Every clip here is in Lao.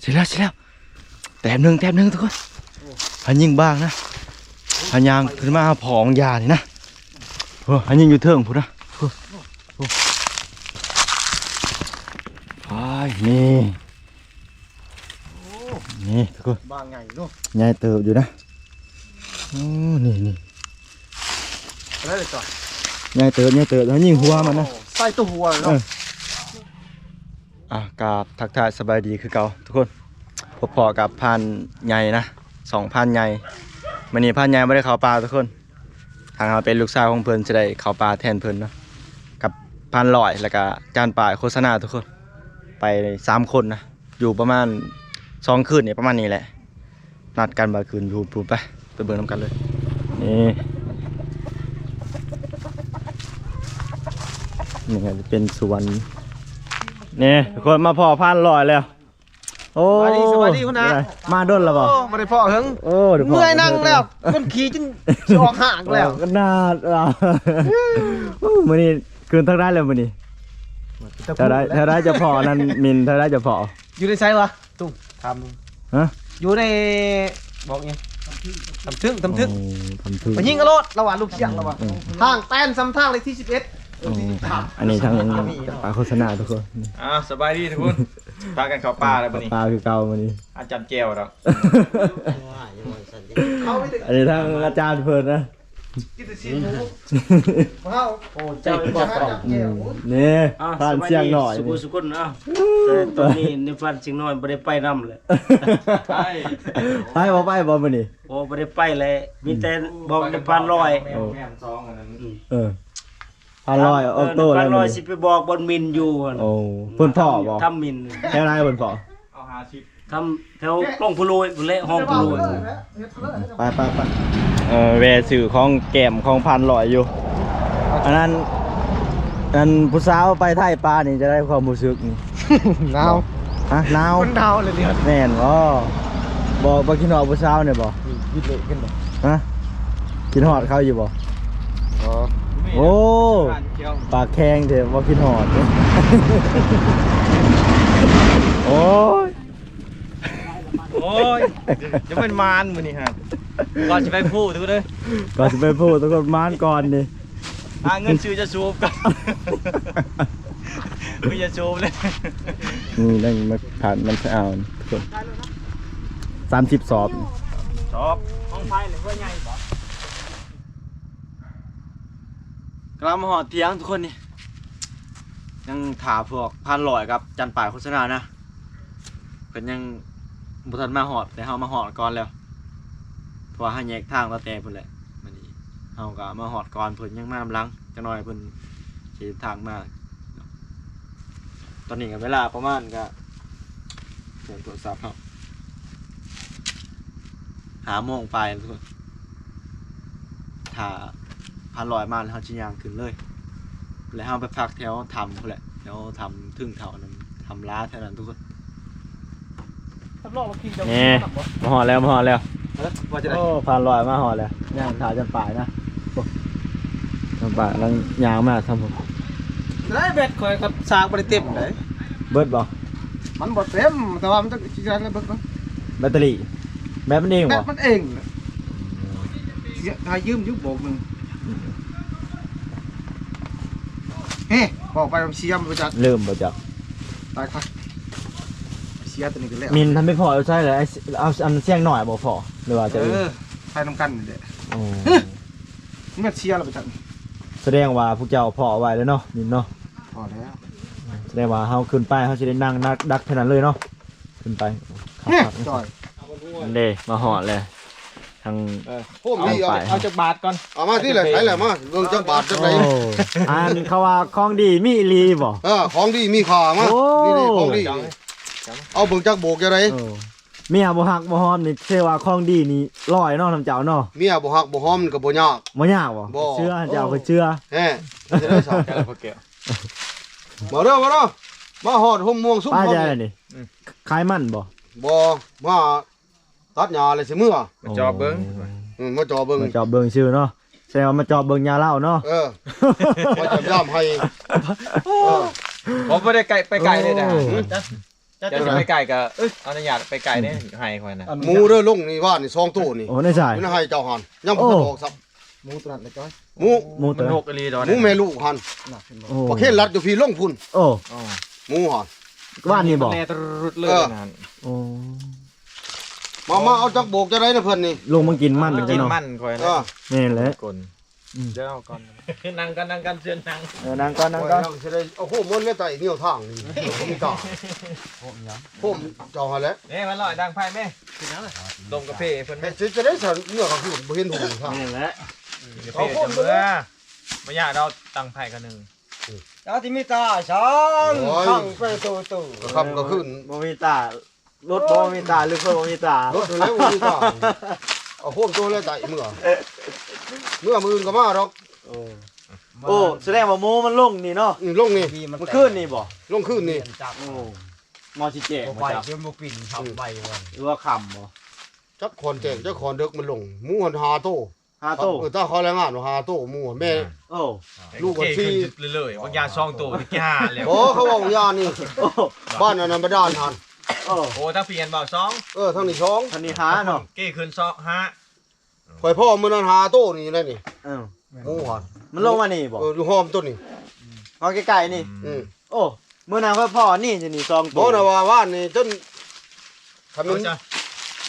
ຊິແລ້ວ ຊິແລ້ວ ແຕ້ມໜຶ່ງ ແຕ້ມໜຶ່ງທຸກຄົນ. ເຮົາຍິງບາງນະ ເຮົາຍ່າງຂຶ້ນມາຫາພໍ່ຂອງຢານີ້ນະ. ໂອ້ ເຮົາຍິງຢູ່ເທິງພຸ້ນນະ. ໂອ້ ໂອ້ ໂອ້ຍ ນີ້ ນີ້ທຸກຄົນ ບາງໃຫຍ່ເນາະ ໃຫຍ່ເຕີບຢູ່ນະ. ໂອ້ ນີ້ ນີ້ ໄດ້ເລີຍຈ້ອຍ ໃຫຍ່ເຕີບ ໃຫຍ່ເຕີບ. ເຮົາຍິງຫົວມັນນະ ໂອ້ ໃສ່ຕົວຫົວເນາະ. ເອີ ອ່ະ ກາບທັກທາຍສະບາຍດີຄືເກົ່າທຸກຄົນ. ພົບພໍ້ກັບພານໃຫຍ່ນະ ສອງພານໃຫຍ່. ມື້ນີ້ພານໃຫຍ່ບໍ່ໄດ້ເຂົ້າປ່າທຸກຄົນ. ທາງເຮົາເປັນລູກຊາຍຂອງເພິ່ນ ຈະໄດ້ເຂົ້າປ່າແທນເພິ່ນເນາະ ກັບພານຫຼອຍ ແລ້ວກະຈານປາຍໂຄສະນາທຸກຄົນ. ໄປສາມຄົນນະ ຢູ່ປະມານສອງຄືນນີ້ ປະມານນີ້ແຫຼະ. ນັດກັນວ່າຄືນຢູ່ພຸ້ນ ໄປ ໄປເບິ່ງນຳກັນເລີຍ. ນີ້ ນີ້ກໍຈະເປັນສວນ. ນີ້ທຸກຄົນ ມາພໍ້ພານຫຼອຍແລ້ວ. ໂອ້ ສະບາຍດີ ສະບາຍດີຫົວໜ້າ. ມາດົນແລ້ວບໍ່? ໂອ້ ບໍ່ໄດ້ພໍ້ເຫິງ. ໂອ້ ໄດ້ພໍ້ ເມື່ອຍນັ່ງແລ້ວ ຈົນຂີ້ຈົນຊິອອກຫາກແລ້ວ. ໂອ້ ຂະໜາດວ່າ ໂອ້ ມື້ນີ້ຄືນທາງໃດແລ້ວມື້ນີ້? ເທົ່າໃດ ເທົ່າໃດຈະພໍ້ນັ້ນ ມິນ ເທົ່າໃດຈະພໍ້? ຢູ່ໃນໃສວະ? ຕຸ້ມ ຖາມ ຮະ? ຢູ່ໃນ ບອກອີ່ຫຍັງ? ຕຳທຶກ ຕຳທຶກ ໂອ້ ຕຳທຶກ ໄປຍິງເອົາໂລດ ລະວ່າລູກຊຽງ ລະວ່າ ອືມ ທາງແຕ່ນສຳທາງເລກທີສິບເອັດ ເອີ ທີສິບສາມ. ອັນນີ້ທາງປາໂຄສະນາທຸກຄົນ. ອ່າ ສະບາຍດີທຸກຄົນ ພາກັນເຂົ້າປ່າແລ້ວບັດນີ້ ເຂົ້າປ່າຄືເກົ່າມື້ນີ້ ອາຈານແຈ່ວດອກ. ອັນນີ້ທາງອາຈານເພິ່ນນະ. ກິນແຕ່ຊີ້ນໝູ ເຮົາ ໂອ້ ເຈົ້າ ອືມ ນີ້ ອ່າ ພານຊຽງນ້ອຍ ສະບາຍດີ ສຸຂູສຸຄົນ. ອ້າວ ແຕ່ຕອນນີ້ໃນພານຊຽງນ້ອຍບໍ່ໄດ້ໄປນຳແຫຼະ. ໄປ ໄປບໍ່ ໄປບໍ່ມື້ນີ້? ໂອ້ ບໍ່ໄດ້ໄປແຫຼະ ມີແຕ່ບອກໃນພານລອຍ. ໂອ້ ແມ່ນສອງອັນນັ້ນ ອືມ ເອີ ພານລອຍອອກໂຕແລ້ວ ພານລອຍຊິໄປບອກບ່ອນມິນຢູ່ຫັ້ນ. ໂອ້ ເພິ່ນພໍ້ບໍ່? ທຳມິນ ແຖວໃດເພິ່ນພໍ້? ເອົາຫ້າສິບ ທຳແຖວກອງຜູ້ໂລຍພຸ້ນແຫຼະ ຫ້ອງຜູ້ໂລຍ. ໄປ ໄປ ໄປ ເອີ ແວ່ຊື້ຂອງແກ້ມຂອງພານລອຍຢູ່. ອັນນັ້ນ ອັນຜູ້ສາວໄປໄຖປ່ານີ້ຈະໄດ້ຄວາມຮູ້ສຶກນີ້ ໜາວ. ຮະ? ໜາວ? ມັນໜາວເລີຍນີ້. ແມ່ນບໍ່? ບໍ່ ບໍ່ຄິດຮອດຜູ້ສາວນີ້ບໍ່? ນີ້ ຄິດເລີຍ ເຫັນບໍ່? ຮະ? ຄິດຮອດເຂົາຢູ່ບໍ່? ອໍ ໂອ້ ປາກແຂງແທ້ ບໍ່ຄິດຮອດ. ໂອ້ຍ ໂອ້ຍ ຈະເປັນມານມື້ນີ້ຮະ ກ່ອນຊິໄປພູ້ທຸກຄົນເດີ ກ່ອນຊິໄປພູ້ທຸກຄົນ ມານກ່ອນນີ້ ຫາເງິນຊື້ຢາສູບກ່ອນ ມີຢາສູບເລີຍ. ນີ້ນັ່ງມາຜ່ານມັນສະອາວທຸກຄົນ ສາມສິບສອບ ສອບຂອງໃຜເລີຍ ຫົວໃຫຍ່ບໍ່? ກຳລັງມາຮອດທ່ຽງທຸກຄົນນີ້ ຍັງຖ້າພວກພານລອຍກັບຈັນປາຍໂຄສະນານະ ເພິ່ນຍັງບໍ່ທັນມາຮອດ ແຕ່ເຮົາມາຮອດກ່ອນແລ້ວ ເພາະວ່າເຮົາແຍກທາງຕັ້ງແຕ່ພຸ້ນແຫຼະ. ບັດນີ້ເຮົາກໍມາຮອດກ່ອນເພິ່ນ ຍັງມານຳຫຼັງ ຈັກໜ້ອຍເພິ່ນຊິເດີນທາງມາ. ຕອນນີ້ກໍເວລາປະມານກໍ ເບິ່ງໂທລະສັບເຮົາ ຫ້າໂມງປາຍແລ້ວທຸກຄົນ. ຖ້າພັນຮ້ອຍມາແລ້ວ ເຮົາຊິຍ່າງຂຶ້ນເລີຍ ແລ້ວເຮົາໄປພັກແຖວຖ້ຳພຸ້ນແຫຼະ ແຖວຖ້ຳເທິງເຖົ້ານັ້ນ ຖ້ຳລາແຖວນັ້ນທຸກຄົນ. ຮັບຮອງວ່າຂີ່ຈະ ນີ້ ມາຮອດແລ້ວ ມາຮອດແລ້ວ. ເອີ ວ່າຈະໄດ້ ໂອ້ ພັນຮ້ອຍມາຮອດແລ້ວ ຍ່າງຖ້າຈຳປາຍນະ. ໂອ້ ຈຳປາຍກຳລັງຍ່າງມາທາງພຸ້ນ. ໄດ້ແບັດຂ້ອຍກັບສາກບໍ່ໄດ້ເຕັມໃດ. ເບິດບໍ່? ມັນບໍ່ເຕັມ ແຕ່ວ່າມັນຈະຊິໄດ້ເບິດບໍ່? ແບັດເຕີຣີ ແບັດມັນເອງບໍ່? ແບັດມັນເອງ. ເສຍ ໃຫ້ຢືມຢູ່ໂບກໜຶ່ງ. ເອີ ບອກໄປເສຍບໍ່ຈັກ ລືມບໍ່ຈັກ. ຕາຍຄັກ ເສຍຕົວນີ້ກໍແລ້ວ. ມິນທຳໄປພໍ້ຢູ່ໃສລະ? ເອົາອັນຊຽງນ້ອຍບໍ່ພໍ້ ຫຼືວ່າຈະ ເອີ ໄປນຳກັນນີ້ແຫຼະ. ໂອ້ ມັນເສຍແລ້ວບໍ່ຈັກ. ສະແດງວ່າພວກເຈົ້າພໍ້ໄວ້ແລ້ວເນາະ ມິນເນາະ. ພໍ້ແລ້ວ ສະແດງວ່າເຮົາຂຶ້ນໄປ ເຮົາຊິໄດ້ນັ່ງດັກ ດັກເທົ່ານັ້ນເລີຍເນາະ. ຂຶ້ນໄປ ເອີ ຈ້ອຍ ເດ້ ມາຮອດແລ້ວ ທາງ ເອີ ໂອ້ ມີເອົາ ເອົາຈັກບາດກ່ອນ ເອົາມາທີ່ແຫຼະ ໃສແຫຼະ ມາເບິ່ງຈັກບາດຈັກໃດ. ໂອ້ ອັນເຂົາວ່າຂອງດີມີອີ່ຫຼີບໍ່? ເອີ ຂອງດີມີຄ່າ ມາ ໂອ້ ນີ້ໆ ຂອງດີ ເອົາເບິ່ງຈັກໂບກຈັ່ງໃດ. ໂອ້ ເມຍບໍ່ຮັກບໍ່ຫອມນີ້ ເຊື່ອວ່າຂອງດີນີ້ລອຍເນາະ ນຳເຈົ້າເນາະ. ເມຍບໍ່ຮັກບໍ່ຫອມກໍບໍ່ຍາກ ບໍ່ຍາກບໍ່? ບໍ່ ເຊື່ອ ເຈົ້າກໍເຊື່ອ. ແຮະ ເຮັດໄດ້ຊະ ແກ້ວ ມາເດີ ມາເດີ ມາຮອດຮົ່ມມ່ວງຊຸມ ປາ ເຮົາ ຈະໄດ້ນີ້ ອືມ ຂາຍມັນບໍ່? ບໍ່ ມາຕັດຫຍ້າແລ້ວຊິເມືອ ມາຈອບເບິ່ງ. ໂອ້ ອືມ ມາຈອບເບິ່ງ ມາຈອບເບິ່ງຊື່ເນາະ. ແສດງວ່າມາຈອບເບິ່ງຫຍ້າລາວເນາະ. ເອີ ມາຈອບຢາມໃຫ້. ໂອ້ ເອີ ບໍ່ໄດ້ໄກ ໄປໄກເລີຍນະ. ອືມ ເຈົ້າຊິໄປໃກ້ກໍ ເອີຍ ອະນຸຍາດໄປໃກ້ເດ້ ໃຫ້ຂ້ອຍນະ. ໝູເດີ ລົງນີ້ວານນີ້ສອງໂຕນີ້. ໂອ້ ໃນສາຍ ຢູ່ໃນໄຮ່ເຈົ້າຫັ້ນ ຍັງບໍ່ທັນອອກຊ້ຳ. ໝູຕົວນັ້ນນະຈ້ອຍ. ໝູ ໝູຕົວນັ້ນ ມັນຫົກອີ່ຫຼີດອກ. ໝູແມ່ລູກຫັ້ນ. ໂອ້ ປາເຄນລັດຢູ່ພີ້ ລົງພຸ້ນ. ໂອ້ ໝູຫັ້ນ ວານນີ້ບໍ່? ແລ່ຕະລຸດເລີຍ. ເອີ ນັ້ນ. ໂອ້ ມາ ມາເອົາຈັກໂບກຈະໄດ້ນະເພິ່ນນີ້. ລົງມາກິນມັນ ມາກິນມັນຂ້ອຍ. ເອີ ແມ່ນແຫຼະ. ອືມ ເດີ ເອົາກ່ອນ ນັ່ງກ່ອນ ນັ່ງກ່ອນ ເຊີນນັ່ງ. ເອີ ນັ່ງກ່ອນ ນັ່ງກ່ອນ. ໂອ້ຍ ຊິໄດ້ເອົາໂຄມໝົດແລ້ວ ໃຕ້ແນວທາງນີ້ ບໍ່ມີຕາ. ໂຄມຫຍັງ? ໂຄມເຈົ້າຫັ້ນແຫຼະ. ເດ້ ມາລອຍດັງໄຟແມ່. ກິນຫຍັງ? ຕົ້ມກາເຟເພິ່ນແມ່. ຊິ ຊິໄດ້ຊັ້ນ ເມື່ອກາງຄືນບໍ່ເຫັນຫຸ່ງ. ແມ່ນແຫຼະ. ເອົາໂຄມເດີ ບໍ່ຢາກດອກ ຕັ້ງໄຟກະໜຶ່ງ. ອືມ ເຈົ້າຊິມີຕາຊັ້ນ. ໂອ້ຍ ຂັງໄປຕູ້ໆ ກະຄ່ຳກະຄືນ ບໍ່ມີຕາ. ລົດບໍ່ມີຕາ ຫຼືເພິ່ນບໍ່ມີຕາ? ລົດຫັ້ນແຫຼະບໍ່ມີຕາ. ເອົາໂຄມໂຕແລ້ວໄດ້ເມືອ ເມືອມື້ອື່ນກໍມາດອກ. ໂອ້ ໂອ້ ສະແດງວ່າໝູມັນລົງນີ້ເນາະ. ອືມ ລົງນີ້ ມື້ຄືນນີ້ບໍ່? ລົງຄືນນີ້. ໂອ້ ມາຊິແຈ້ງບໍ່ຈັກ ບໍ່ໄປ ບໍ່ປິ່ນ ອືມ ທຳໄປວ່າ ຫຼືວ່າຄ່ຳບໍ່? ຈັກຂອນແຈ້ງ ຈັກຂອນເດິກມັນລົງ. ໝູຫັ້ນຫ້າໂຕ. ຫ້າໂຕ. ເອີ ຕາມເຂົາລາຍງານວ່າຫ້າໂຕໝູຫັ້ນແມ່. ໂອ້ ລູກກໍສີ່. ເລີຍໆ ບາງຢ່າງສອງໂຕ ທີ່ຫ້າແລ້ວ. ບໍ່ ເຂົາເວົ້າບາງຢ່າງນີ້. ໂອ້ ບ້ານອັນນັ້ນບາດານຫັ້ນ. ໂອ້ ໂອ້ ທາງພີ້ຫັ້ນເວົ້າສອງ. ເອີ ທາງນີ້ສອງ ທາງນີ້ຫ້າເນາະ. ເກຂຶ້ນສອງ ຫ້າ. ຂ້ອຍພໍ້ມື້ນັ້ນຫ້າໂຕນີ້ຢູ່ໃນນີ້. ເອີ ໝູຫັ້ນ ມັນລົງມານີ້ບໍ່? ເອີ ຢູ່ຫ້ອມຕົ້ນນີ້ ຮອດໃກ້ໆນີ້. ອືມ ໂອ້ ມື້ນັ້ນຂ້ອຍພໍ້ນີ້ ຢູ່ນີ້ສອງໂຕ. ບໍ່ນະວ່າວານນີ້ຈົນ ຄັນມັນ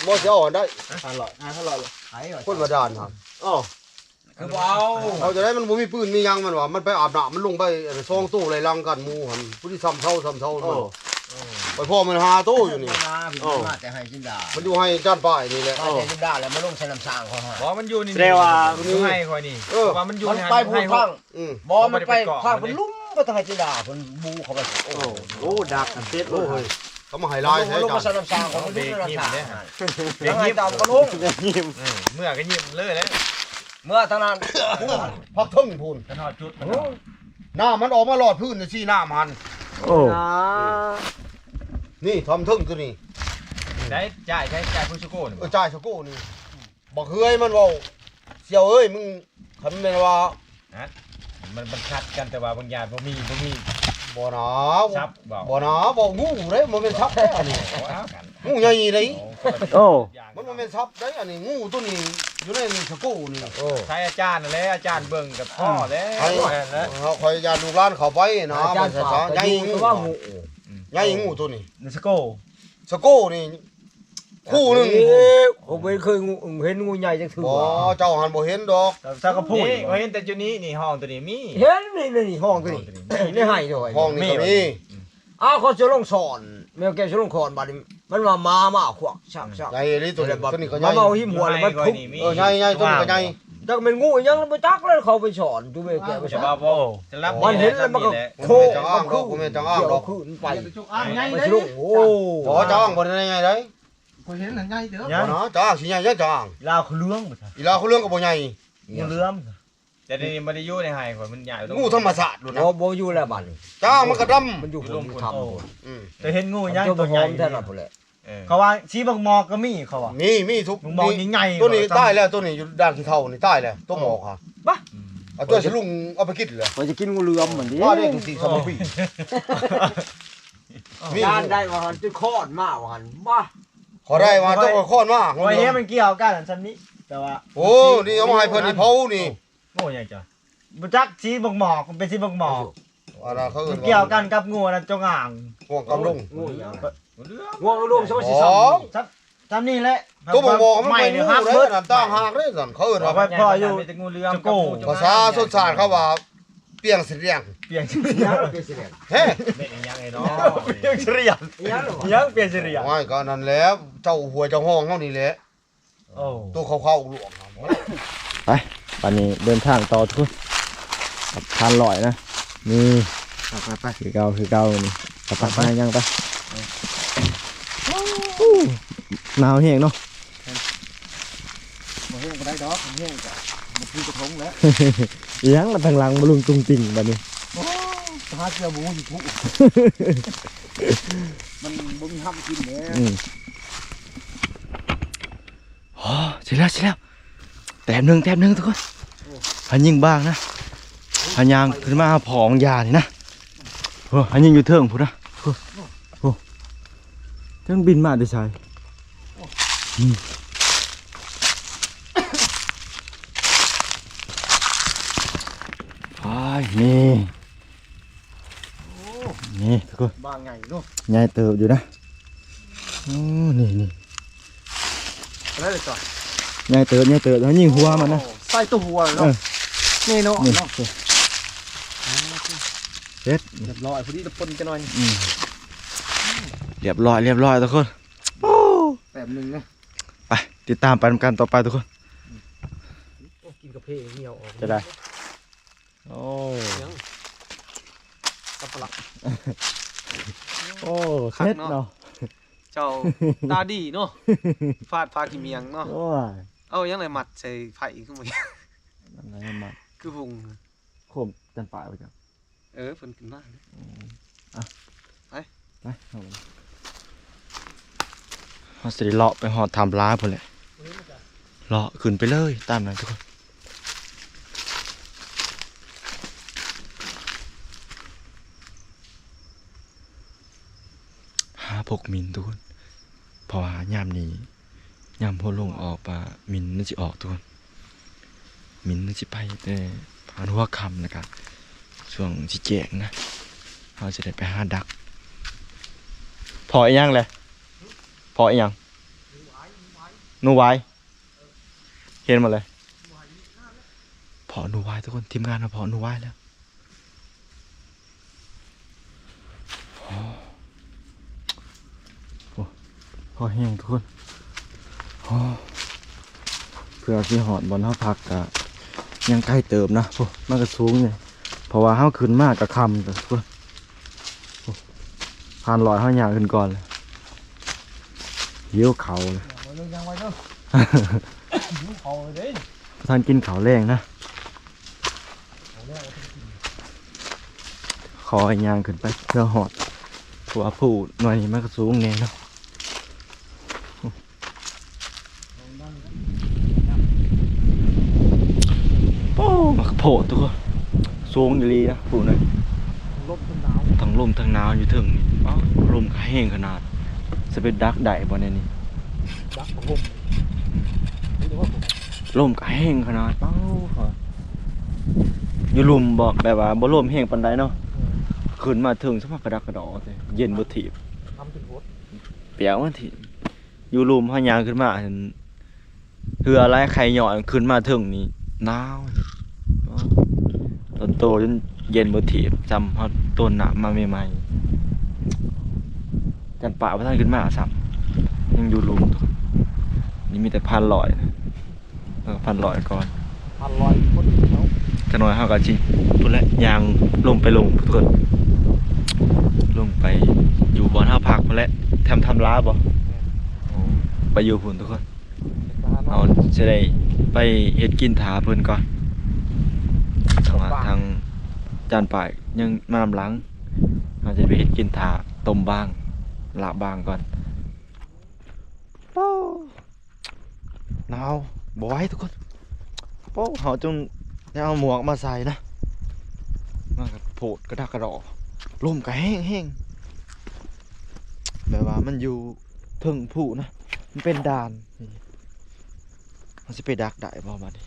ບໍ່ຊິເອົາອັນໃດ ຫ້າຮ້ອຍ ຫ້າຮ້ອຍ ຄົນບາດານຫັ້ນ. ໂອ້ ຄືບໍ່ເອົາ ເອົາຈະໄດ້ ມັນບໍ່ມີປືນມີຫຍັງ ມັນວ່າ ມັນໄປອາບນ້ຳ ມັນລົງໄປອັນສອງໂຕໄລ່ຫຼັງກັນ ໝູຫັ້ນ ຜູ້ທີ່ຊ້ຳເຊົາຊ້ຳເຊົາ. ໂອ້ ມັນ ຂ້ອຍພໍ້ມັນຫ້າໂຕຢູ່ນີ້. ໂອ້ ມາແຕ່ໄຮ່ຈິນດາ ມັນຢູ່ໄຮ່ຈານປາຍນີ້ແຫຼະ. ມາແຕ່ຈິນດາແລ້ວ ມາລົງໃສ່ນ້ຳສ້າງເຂົາຫັ້ນ. ບໍ່ ມັນຢູ່ນີ້ ແຕ່ວ່າຢູ່ໄຮ່ຂ້ອຍນີ້. ເອີ ເພາະວ່າມັນຢູ່ໃນໄຮ່ ໄປພູທາງ ອືມ ບໍ່ ມັນໄປທາງພຸ້ນ ລຸ່ມໄປທາງໄຮ່ຈິນດາ ເພິ່ນບູເຂົ້າໄປ. ໂອ້ ໂອ້ ດັກກັນເສັດ. ໂອ້ຍ ເຂົາມາໃຫ້ຫຼາຍແທ້ ລົງມາໃສ່ນ້ຳສ້າງ ເຂົາບໍ່ໄດ້ໃຫ້ເຈົ້າກໍລົງ. ເອີ ເມື່ອກໍຍິ້ມເລີຍແຫຼະ. ເມື່ອທາງນັ້ນ ພັກເທິງພຸ້ນ ຄັນຮອດຈຸດມັນ. ໂອ້ ນ້ຳມັນອອກມາລອດພື້ນຊີ້ ນ້ຳຫັ້ນ. ໂອ້ ນີ້ທຳເທິງຕົວນີ້. ໃຊ້ຈ່າຍ ໃຊ້ຈ່າຍພຸ້ນສະໂກນີ້. ເອີ ຈ່າຍສະໂກນີ້. ບັກເຮືອຍມັນເວົ້າ ສ່ຽວເອີຍ ມຶງ ຄັນແມ່ນວ່າ ຮະ ມັນ ມັນຂັດກັນ ແຕ່ວ່າບາງຢ່າງບໍ່ມີ ບໍ່ມີ ບໍ່ນາ ສັບເວົ້າ ບໍ່ນາ ເວົ້າງູເດ້ ບໍ່ແມ່ນສັບເດ້ ອັນນີ້ ໂອ້ ວ່າກັນ ງູໃຫຍ່ເດ້. ໂອ້ ຄົນລະ ໂອ້ ຢ່າງ ມັນບໍ່ແມ່ນສັບເດ້ ອັນນີ້ງູໂຕນີ້ຢູ່ໃນນີ້ສະກູນີ້. ໂອ້ ໃຊ້ອາຈານນັ້ນແຫຼະ ອາຈານເບິ່ງກໍພໍແລ້ວ. ໃຫ້ ແມ່ນແຫຼະ ເຮົາ ຂ້ອຍຢ້ານລູກຫຼານເຂົ້າໄປນະ ອາຈານ ມັນ ປາກ ໃຫຍ່ ກໍຢູ່ ງູ ວ່າງູ ອືມ ໃຫຍ່ງູໂຕນີ້ ນີ້ສະກູ ສະກູນີ້ ຄູ່ໜຶ່ງ ເອີ ຂ້ອຍບໍ່ເຄີຍງູ ເຫັນງູໃຫຍ່ຈັກເທື່ອ. ບໍ່ ເຈົ້າຫັ້ນບໍ່ເຫັນດອກ ສັກກະພູນ ນີ້ຂ້ອຍເຫັນແຕ່ຈຸນີ້ ນີ້ຫ້ອງໂຕນີ້ມີ ເຫັນນີ້ ນີ້ຫ້ອງໂຕນີ້ ໃນໄຮ່ໂດຍ ຫ້ອງນີ້ກໍມີ. ອ້າວ ເຂົາຈະລົງສອນ ແມ່ແກ້ວຈະລົງຂອນ ບາດນີ້ມັນວ່າໝາມາຂວັກຊັກໆ ໃຫຍ່ອີ່ຫຼີໂຕນີ້ ໂຕນີ້ກໍໃຫຍ່ ມາເອົາຫິມຫົວແລ້ວມັນທຸບ. ເອີ ໃຫຍ່ໆ ໂຕນີ້ກໍໃຫຍ່ ຈັກແມ່ນງູອີ່ຫຍັງ ບໍ່ຈັກເລີຍ ເຂົາໄປສອນຢູ່ແມ່ແກ້ວ ເຂົາວ່າບໍ່ ມັນເຫັນແລ້ວມັນກໍໂຄ້ງ ບໍ່ແມ່ນຈະອ້າງດອກ ບໍ່ແມ່ນຈະອ້າງດອກ ຂຶ້ນໄປ ໂອ້ ບໍ່ ຈະອ້າງບໍ່ໄດ້ໃຫຍ່ໃດ. ຂ້ອຍເຫັນຫັ້ນໃຫຍ່ເຕີບ ບໍ່ນະ ຈະອ້າງຊິໃຫຍ່ ຈະອ້າງ ອີລາວເຂົາເຫຼືອງບໍ່ ອີລາວເຂົາເຫຼືອງກໍບໍ່ໃຫຍ່ ງູເຫຼືອງ. ແຕ່ນີ້ບໍ່ໄດ້ຢູ່ໃນໄຮ່ຂ້ອຍ ມັນຍ້າຍ ງູທຳມະຊາດໂລດນະ ບໍ່ ບໍ່ຢູ່ແລ້ວບາດນີ້ ຈະອ້າງມັນກະດຳ ມັນຢູ່ພຸ້ນ ຢູ່ທຳພຸ້ນ. ອືມ ແຕ່ເຫັນງູຫຍັງໂຕໃຫຍ່ແທ້ນັ້ນພຸ້ນແຫຼະ. ເອີ ເຂົາວ່າສີບັກໝອກກໍມີ ເຂົາວ່າ ມີ ມີທຸກ ບັກໝອກນີ້ໃຫຍ່ ໂຕນີ້ຕາຍແລ້ວ ໂຕນີ້ຢູ່ດ່ານຂີ້ເຖົ້ານີ້ຕາຍແລ້ວ ໂຕໝອກຫະ ບະ ເອົາຕົວສະລຸງເອົາໄປກິນເລີຍ. ຂ້ອຍຈະກິນງູເຫຼືອມມັນເດ້ ວ່າໄດ້ ໂຕສີ່ສາມປີ ມີ ຢ້ານໄດ້ວ່າຫັ້ນ ຈົນຄອນມາວ່າຫັ້ນ ບະ ຂໍໄດ້ວ່າເຈົ້າຄອນມາ ຂ້ອຍເຫັນມັນກ່ຽວກັນສ່ຳນີ້ ແຕ່ວ່າ ໂອ້ ນີ້ເອົາມາໃຫ້ເພິ່ນນີ້ເຜົານີ້. ໂອ້ ຫຍັງຈ້ະ ບໍ່ຈັກ ສີບັກໝອກ ມັນເປັນສີບັກໝອກ ອັນນັ້ນເຂົາເອີ້ນວ່າ ມັນກ່ຽວກັນກັບງູອັນນັ້ນ ຈົງອາງ ງວງກຳລຸງ ງູຫຍັງ ງວງກຳລຸງ ງວງກຳລຸງ ອໍ ສ່ຳນີ້ແຫຼະ ໂຕບໍ່ ບໍ່ ມັນເປັນງູເດ້ ອັນນັ້ນຕ່າງຫາກເດ້ ນັ້ນເຂົາເອີ້ນວ່າ ຂ້ອຍພໍ້ຢູ່ ມີແຕ່ງູເຫຼືອມ ຈະໂກ ກັບງູ ພາສາຊົນຊາດເຂົາວ່າ ປຽງສະຫຼຽງ ປຽງສະຫຼຽງ ປຽງສະຫຼຽງ ເຮ ແມ່ນອີ່ຫຍັງເນາະ ປຽງສະຫຼຽງ ອີ່ຫຍັງ ປຽງສະຫຼຽງ ໂອ້ຍ ກໍນັ້ນແຫຼະ ເຈົ້າຫ້ວຍເຈົ້າຮ່ອງເຮົານີ້ແຫຼະ. ໂອ້ ໂຕຂາວໆຫຼວງ ໄປ ບາດນີ້ເດີນທາງຕໍ່ທຸກຄົນ ກັບພານລອຍນະ ນີ້ ໄປໆໆ ຄືເກົ່າ ຄືເກົ່ານີ້ ໄປໆ ໄປ ຍ່າງໄປ ໜາວແຮງເນາະ ບໍ່ແຮງປານໃດດອກ ແຮງກໍບໍ່ຄືກະທົງແຫຼະ ອີ່ຫຍັງລະທາງຫຼັງມາລຸງຕຸງຕິງບາດນີ້ ໂອ້ ຫາເສື້ອໝູຢູ່ພຸ້ນ ມັນບໍ່ມີຫຳກິນແຫຼະ ອືມ. ອໍ ຊິແລ້ວ ຊິແລ້ວ ແຕ້ມໜຶ່ງ ແຕ້ມໜຶ່ງທຸກຄົນ ໂອ້ ພາຍິງບາງນະ ພາຍ່າງຂຶ້ນມາຫາພໍ່ຂອງຢານີ້ນະ ໂອ້ ພາຍິງຢູ່ເທິງພຸ້ນນະ ໂອ້ ໂອ້ ເຖິງບິນມາແຕ່ໃສ? ໂອ້ ອາຍ ນີ້ ໂອ້ ນີ້ທຸກຄົນ ບາງໃຫຍ່ເນາະ ໃຫຍ່ເຕີບຢູ່ນະ. ໂອ້ ນີ້ໆ ໄດ້ເລີຍຈ້ອຍ ໃຫຍ່ເຕີບ ໃຫຍ່ເຕີບ ເຮົາຍິງຫົວມັນນະ. ໂອ້ ໃສ່ຕົວຫົວເນາະ ເອີ ນີ້ເນາະ ນີ້ເນາະ ເຮັດ ຮຽບຮ້ອຍ ພໍດີລະປົນຈັກໜ່ອຍ. ອືມ ຮຽບຮ້ອຍ ຮຽບຮ້ອຍທຸກຄົນ. ໂອ້ ແຕ້ມໜຶ່ງນະ. ໄປ ຕິດຕາມໄປນຳກັນຕໍ່ໄປທຸກຄົນ. ໂອ້ ກິນກາເຟເຫື່ອອອກ ຈະໄດ້. ໂອ້ ຫຍັງ ສັບປະຫຼັດ. ໂອ້ ຄັກເນາະ ເສັດເນາະ ເຈົ້າຕາດີເນາະ ຟາດຝາຂີ້ໝ້ຽງເນາະ. ໂອ້ຍ ເອົາຫຍັງໄດ້ມັດໃສ່ໄຟຄືບໍ່ ອັນໃດມັດ ຄືພຸງ ໂຄມຈັນປາຍບໍ່ຈັກ. ເອີ ເພິ່ນຂຶ້ນມາ. ອືມ ອ່ະ ໄປ ໄປ ເຮົາ ເຮົາຊິໄດ້ເລາະໄປຮອດຖ້ຳລາພຸ້ນແຫຼະ ເລາະຂຶ້ນໄປເລີຍຕາມນັ້ນທຸກຄົນ. ຫາພົກມິນທຸກຄົນ ເພາະວ່າຍາມນີ້ ຍາມຫົວລົງອອກປະ ມິນມັນຊິອອກທຸກຄົນ. ມິນມັນຊິໄປແຕ່ຜ່ານຫົວຄ່ຳ ແລ້ວກະຊ່ວງຊິແຈ້ງນະ ເຮົາຊິໄດ້ໄປຫາດັກ. ພໍອີ່ຫຍັງແຫຼະ? ພໍອີ່ຫຍັງ? ໜູຫວາຍ ເຫັນໝົດເລີຍ. ພໍໜູຫວາຍທຸກຄົນ ທີມງານເຮົາພໍໜູຫວາຍແລ້ວ. ໂອ້ ພໍແຮງທຸກຄົນ. ໂອ້ ເພື່ອຊິຮອດບ່ອນເຮົາພັກກະຍັງໄກເຕີບນະ. ໂອ້ ມັນກະສູງເດ ເພາະວ່າເຮົາຂຶ້ນມາກະຄ່ຳແລ້ວທຸກຄົນ. ໂອ້ ຜ່ານລອຍເຮົາຍ່າງຂຶ້ນກ່ອນເລີຍ ຫິວເຂົ້າເລີຍ. ໄວເດີ ຍ່າງໄວເດີ ຫິວເຂົ້າເລີຍເດ້. ບໍ່ທັນກິນເຂົ້າແລງນະ. ຂໍໃຫ້ຍ່າງຂຶ້ນໄປເພື່ອຮອດ ເພາະວ່າພູໜ່ວຍນີ້ມັນກະສູງແດ່ເນາະ. ໂອ້ ມັນກະໂພດທຸກຄົນ ສູງອີ່ຫຼີນະພູນີ້. ລົມທັງໜາວ ທັງລົມທັງໜາວຢູ່ເທິງນີ້. ອ້າວ ລົມກະແຮງຂະໜາດ. ຊິໄປດັກໄດ້ບໍ່ແນວນີ້? ດັກບໍ່ຫົ່ມ ອືມ ລົມກະແຮງຂະໜາດ. ອ້າວ ຢູ່ລຸ່ມບໍ່ ແບບວ່າບໍ່ລົມແຮງປານໃດເນາະ. ເອີ ຂຶ້ນມາເທິງສະພາບກະດັກກະດໍ ເຢັນບໍ່ຖີບ ປຽກມັນຖີບ. ຢູ່ລຸ່ມເຮົາຍ່າງຂຶ້ນມາ ເຫື່ອໄຫຼໄຂ້ຍ້ອຍ. ຂຶ້ນມາເທິງນີ້ໜາວ ຕອນໂຕຈົນເຢັນບໍ່ຖີບ ຊ່ຳເຮົາໂຕນນ້ຳມາໃໝ່ໆ. ຈັນປາບໍ່ທັນຂຶ້ນມາຊ້ຳ ຍັງຢູ່ລຸ່ມ. ນີ້ມີແຕ່ພັນລອຍ ເອີ ພັນລອຍກ່ອນ ພັນລອຍຄົນເນາະ. ຈັກໜ້ອຍເຮົາກະຊິພຸ້ນແຫຼະ ຍ່າງລົງໄປລົງພຸ້ນທຸກຄົນ ລົງໄປຢູ່ບ່ອນເຮົາພັກພຸ້ນແຫຼະ. ແຄມຖ້ຳລາບໍ່? ແມ່ນ ໂອ້ ໄປຢູ່ພຸ້ນທຸກຄົນ. ເຮົາຊິໄດ້ໄປເຮັດກິນຖ້າເພິ່ນກ່ອນ ເພາະວ່າທາງຈານປາຍຍັງມານຳຫຼັງ. ເຮົາຈະໄປເຮັດກິນຖ້າຕົ້ມບາງ ລາບບາງກ່ອນ. ໂອ້ ໜາວບໍ່ໄຫວທຸກຄົນ. ໂອ້ ເຮົາຈົນໄດ້ເອົາໝວກມາໃສ່ນະ ມັນກະໂພດກະດັກກະດໍ ລົມກະແຮງໆ ແບບວ່າມັນຢູ່ເທິງພູນະ ມັນເປັນດ່ານ. ເຮົາຊິໄປດັກໄດ້ບໍ່ບາດນີ້?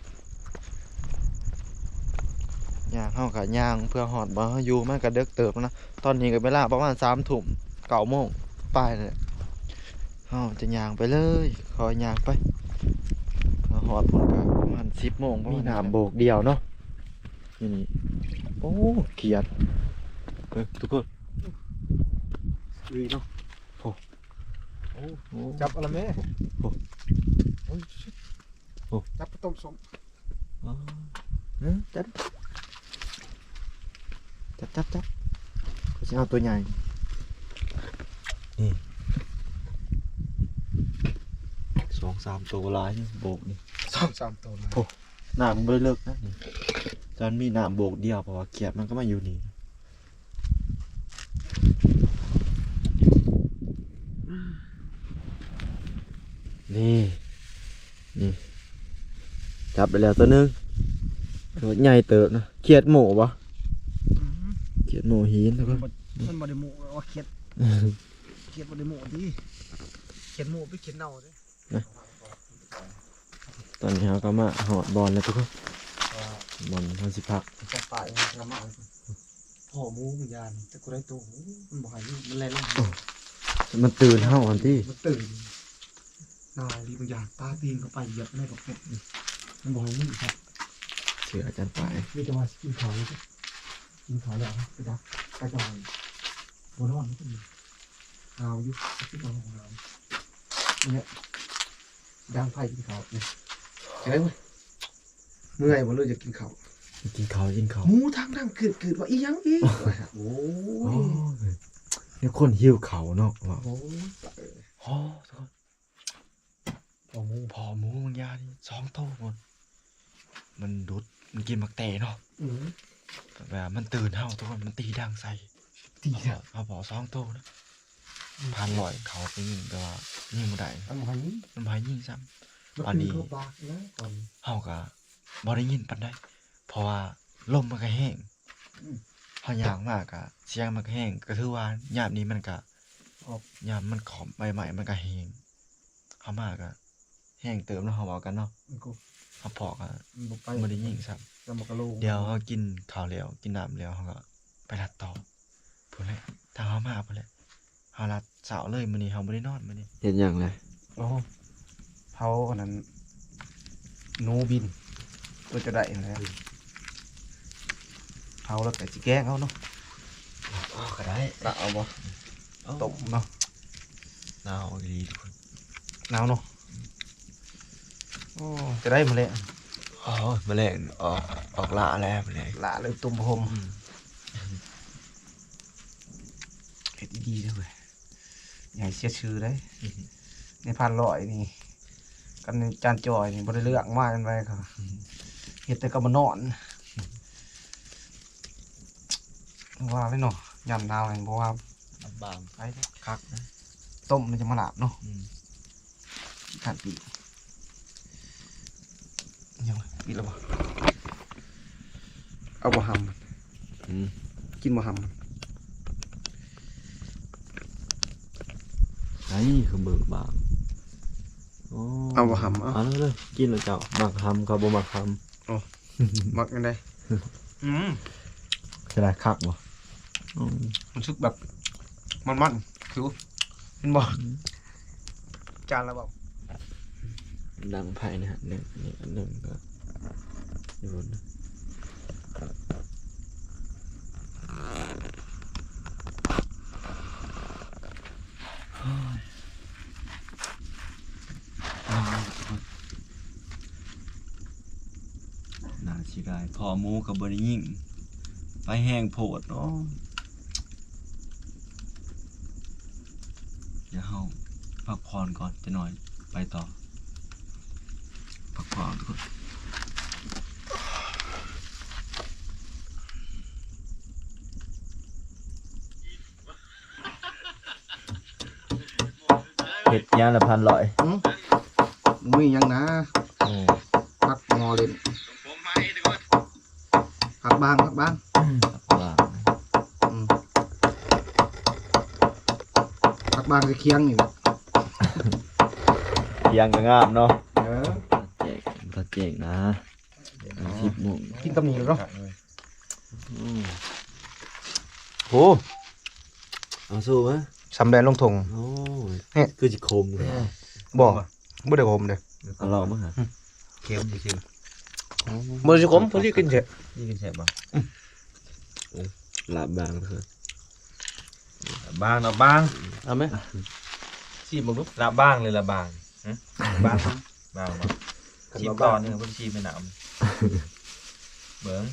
ຍ່າງ ເຮົາກະຍ່າງເພື່ອຮອດບ່ອນເຮົາຢູ່ ມັນກະເດິກເຕີບແລ້ວນະ. ຕອນນີ້ກະເວລາປະມານສາມທຸ່ມ ເກົ້າໂມງປາຍແລ້ວ. ເຮົາຈະຍ່າງໄປເລີຍ ຄ່ອຍຍ່າງໄປ ເພື່ອຮອດພຸ້ນກະປະມານສິບໂມງ. ມີນ້ຳໂບກດຽວເນາະ ນີ້. ໂອ້ ຂຽດ ເບິ່ງທຸກຄົນ ອຸ້ຍເນາະ. ໂອ້ ໂອ້ ຈັບເອົາລະແມ່. ໂອ້ ໂອ້ຍ ໂອ້ ຈັບໄປຕົ້ມສົ້ມ. ອໍ ເອີ ຈັບ ຈັບ ຈັບ ຂ້ອຍຊິເອົາຕົວໃຫຍ່. ນີ້ ສອງສາມໂຕຫຼາຍ ໂບກນີ້ ສອງສາມໂຕຫຼາຍ. ໂອ້ ນ້ຳມັນບໍ່ໄດ້ເລິກນະນີ້ ແຕ່ມັນມີນ້ຳໂບກດຽວ ເພາະວ່າຂຽດມັນກະມາຢູ່ນີ້. ນີ້ ນີ້ ຈັບໄດ້ແລ້ວຕົວໜຶ່ງ ໂຕໃຫຍ່ເຕີບນະ. ຂຽດໂມບໍ່? ອືມ ຂຽດໂມຫີນ ມັນບໍ່ ມັນບໍ່ໄດ້ໂມວ່າຂຽດ. ຂຽນບໍ່ໄດ້ໂມ້ຕິ ຂຽນໂມ້ໄປຂຽນເນົ່າເດ້. ຕອນນີ້ເຮົາກໍມາຮອດບ່ອນແລ້ວທຸກຄົນ ບ່ອນເຮົາຊິພັກ. ຈະໄປກໍມາພໍ້ໝູບາງຢ່າງ ແຕ່ກູໄດ້ໂຕ ມັນບໍ່ໃຫ້ ມັນແລ່ນລົງ ມັນຕື່ນເຮົາຫັ້ນຕິ ມັນຕື່ນ. ນາຍລີບາງຢ່າງ ປາຕີນເຂົ້າໄປຢຽບໃນບັກແກະ ມັນບໍ່ໃຫ້ມີ ເຊື່ອອາຈານປາຍ ມີແຕ່ວ່າກິນເຂົ້າ ກິນເຂົ້າແລ້ວໄປດັບ ໄປຈອຍ ບໍ່ນອນ ຫາວຢູ່ ຄິດວ່າຫາວ ນີ້ແຫຼະ ດັງໄຟກິນເຂົ້ານີ້ ເຮັດໄດ້ເວີຍ. ເມື່ອຍບໍ່ ຫຼືຢາກກິນເຂົ້າ? ກິນເຂົ້າ ກິນເຂົ້າ. ໝູທັງດັງກືດໆ ວ່າອີ່ຫຍັງອີກ? ໂອ້ຍ ໂອ້ຍ ມີຄົນຫິວເຂົ້າເນາະ ວ່າ ໂອ້ຍ ໂອ້ ທຸກຄົນ ພໍ້ໝູ ພໍ້ໝູບາງຢ່າງນີ້ສອງໂຕພຸ້ນ ມັນດຸດ ມັນກິນໝາກແຕເນາະ ອືມ ແບບວ່າມັນຕື່ນເຮົາ ທຸກຄົນ ມັນຕີດັງໃສ່ ຕີດັງ ເຮົາພໍ້ສອງໂຕນະ ອືມ ພັນຮ້ອຍເຂົ້າໄປຍິງ ແຕ່ວ່າຍິງບໍ່ໄດ້ ມັນບໍ່ໃຫ້ຍິງ ມັນບໍ່ໃຫ້ຍິງຊ້ຳ ມັນ ບາດນີ້ ເຮົາກໍບໍ່ໄດ້ຍິນປານໃດ ເພາະວ່າລົມມັນກໍແຮງ ອືມ ເຮົາຍ່າງມາກໍສຽງມັນກໍແຮງ ກໍຖືວ່າຍາມນີ້ມັນກໍ ອອກ ຍາມມັນຂອບໃບໄມ້ມັນກໍແຮງ ເຮົາມາກໍແຮງເຕີບເນາະ ເຮົາເວົ້າກັນເນາະ ມັນກໍ ເຮົາພໍ້ກໍ ມັນບໍ່ໄປ ບໍ່ໄດ້ຍິງຊ້ຳ ແລ້ວມັນກໍໂລ່ງ ດຽວເຮົາກິນເຂົ້າແລ້ວ ກິນນ້ຳແລ້ວ ເຮົາກໍໄປລັດຕໍ່ພຸ້ນແຫຼະ ທາງເຮົາມາພຸ້ນແຫຼະ ເຮົາລັດເຊົ້າເລີຍ ມື້ນີ້ເຮົາບໍ່ໄດ້ນອນມື້ນີ້. ເຮັດຫຍັງແຫຼະ? ໂອ້ ເຜົາອັນນັ້ນ ໜູບິນ ເອີ ຈະໄດ້ຫັ້ນແຫຼະ ເຜົາແລ້ວກໍຊິແກງເອົາເນາະ ອໍ ກໍໄດ້ ລະເອົາບໍ່? ເອົາ ຕົ້ມເນາະ ໜາວອີ່ຫຼີທຸກຄົນ ໜາວເນາະ ໂອ້ ຈະໄດ້ມາແລງ ໂອ້ຍ ມາແລງອອກ ອອກຫຼ້າແລ້ວ ມາແລງຫຼ້າເລີຍ ຕົ້ມບໍ່ຫົ່ມ ອືມ ເຮັດດີໆເດີເວີຍ ຢ່າໃຫ້ເສຍຊື່ເດ້ ໃນພັນຮ້ອຍນີ້ ກັນຈານຈ່ອຍນີ້ບໍ່ໄດ້ເລືອກມາຈັ່ງໃດ ເຂົາເຮັດແຕ່ກັບມານອນ ວ່າເລີຍເນາະ ຍາມໜາວນີ້ບໍ່ວ່າ ລຳບາກ ໄປເດ້ ຄັກນະ ຕົ້ມມັນຈະມາລາບເນາະ ອືມ ຄັນປີ ຍັງ ປິດແລ້ວບໍ່? ເອົາບໍ່ຫຳ? ອືມ ກິນບໍ່ຫຳ? ໄອ້ ຄືເບີກບາງ ໂອ້ ເອົາບໍ່ຫຳ? ເອົາ ເອົາເລີຍ ເລີຍ ກິນແລ້ວເຈົ້າ ມັກຫຳ ເຂົາບໍ່ມັກຫຳ ໂອ້ ມັກຈັ່ງໃດ? ອືມ ເສຍດາຍຄັກບໍ່? ອືມ ຮູ້ສຶກແບບມັນໆ ຄື ເຫັນບໍ່? ອືມ ຈານລະບໍ່? ດັງໄຟນະ ໜຶ່ງ ອັນນີ້ອັນໜຶ່ງກໍຢູ່ພຸ້ນນະ ໂອ້ຍ. ໜ້າເສຍດາຍ ພໍ້ໝູກໍບໍ່ໄດ້ຍິງ ໄຟແຮງໂພດເນາະ ດຽວເຮົາພັກຜ່ອນກ່ອນຈັກໜ້ອຍ ໄປຕໍ່ ພັກຜ່ອນທຸກຄົນ. ເຮັດຫຍັງລະພັນຮ້ອຍ? ຫຶ? ບໍ່ມີຫຍັງນະ ອືມ ພັກມໍ່ຫຼິ້ນ ພັກບາງ ພັກບາງ ອືມ ພັກບາງ ອືມ ພັກບາງຄືຄຽງນີ້ແຫຼະ ຄຽງກໍງາມເນາະ ເອີ ແຈກ ຕາແຈກນະ ສິບໂມງ ກິນຕຳນີ້ແລ້ວເນາະ ອືມ ໂຫ ເອົາສູ້ມາ ຊຳແດນລົງຖົງ ໂອ້ຍ ແຮະ ຄືຊິຂົມ ບໍ່ ບໍ່ໄດ້ຂົມເດ້ ເອົາລອງເບິ່ງຫາ ເຄັມຊື່ໆ ບໍ່ຊິຂົມ ພໍດີກິນແຊບ ນີ້ກິນແຊບບໍ່? ອືມ ໂອ້ ລາບບາງເດີ ບາງເນາະ ບາງ ເອົາໄໝ? ຊີມເບິ່ງດູ ລາບບາງຫຼືລາບບາງ? ຫຶ? ບາງ ບາງບໍ່? ຊີມຕໍ່ໜຶ່ງ ເພິ່ນຊີມໃຫ້ນຳ ເບິ່ງ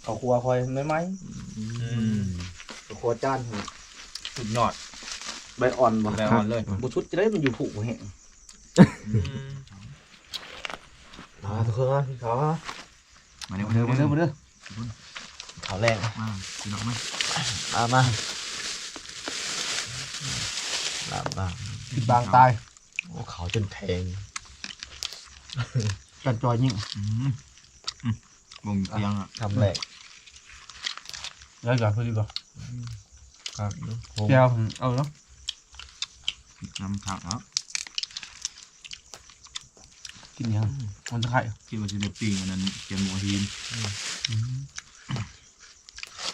ເຂົ້າຄົວຂ້ອຍໃໝ່ໆ ອືມ ເຂົ້າຄົວຈານ ສຸດຍອດ ໃບອ່ອນບໍ່? ໃບອ່ອນເລີຍ ບໍ່ສຸດຈະໄດ້ ມັນຢູ່ຜຸແຮງ ອືມ ມາທຸກຄົນ ກິນເຂົ້າ ມາເດີ ມາເດີ ມາເດີ ມາເດີ ເຂົ້າແລງ ມາພີ່ນ້ອງມາ ມາ ມາ ລາບບາງ ກິນບາງຕາຍ ໂອ້ ເຂົ້າຈົນແຂງ ກັນຈ່ອຍຍິງ ອືມ ອືມ ບໍ່ມີພຽງອະ ຄຳແລກ ໄດ້ການພໍດີບໍ່? ອືມ ຄັກຢູ່ ແຈ່ວ ເອີເນາະ ນ້ຳຄັກເນາະ ກິນຫຍັງ ມັນຕະໄຄ ຄິດວ່າຊິໄດ້ປີ້ງອັນນັ້ນ ແກງໝໍຫີນ ອືມ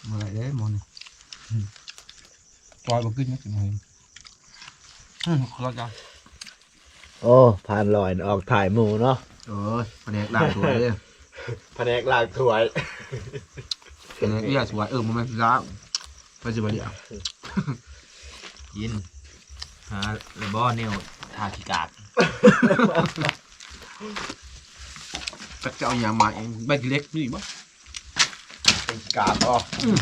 ບໍ່ໄດ້ເດ້ໝໍຫີນ ອືມ ຈອຍບໍ່ກິນນະ ກິນໝໍຫີນ ອືມ ຂໍລາຈາ ໂອ້ ຜ່ານລອຍອອກຖ່າຍໝູ່ເນາະ ໂອ້ຍ ພະແນກລ້າງຖ້ວຍເດ້ ພະແນກລ້າງຖ້ວຍ ພະແນກເລຍຖ້ວຍ ເອີ ບໍ່ແມ່ນລ້າງ ໄປຊິບໍ່ລ້າງ ກິນ ຫາລະບໍ່ແນວທາຂີ້ກາກ ຈັກຈະເອົາຫຍັງມາເອງ ໃບຂີ້ເຫຼັກມີບໍ່? ເປັນກາບບໍ່? ອືມ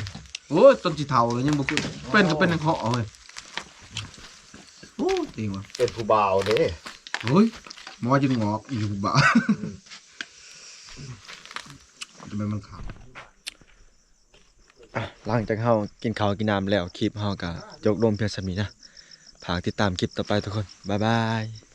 ໂອ້ຍ ຈົນຊິເຖົ້າແລ້ວຍັງບໍ່ເຄີຍເປັນ ກໍເປັນແນວເຄາະເອົາເວີຍ ໂອ້ຍ ເກັ່ງວ່ະ ເປັນຜູ້ບ່າວເດ້ ໂອ້ຍ ໝໍຈຶ່ງງອກ ອີກຜູ້ບ່າວ ອືມ ຈະແມ່ນມັນຂາວ ອ່ະ ຫຼັງຈາກເຮົາກິນເຂົ້າກິນນ້ຳແລ້ວ ຄລິບເຮົາກໍຈົບລົງພຽງສ່ຳນີ້ນະ ຝາກຕິດຕາມຄລິບຕໍ່ໄປທຸກຄົນ ບາຍບາຍ.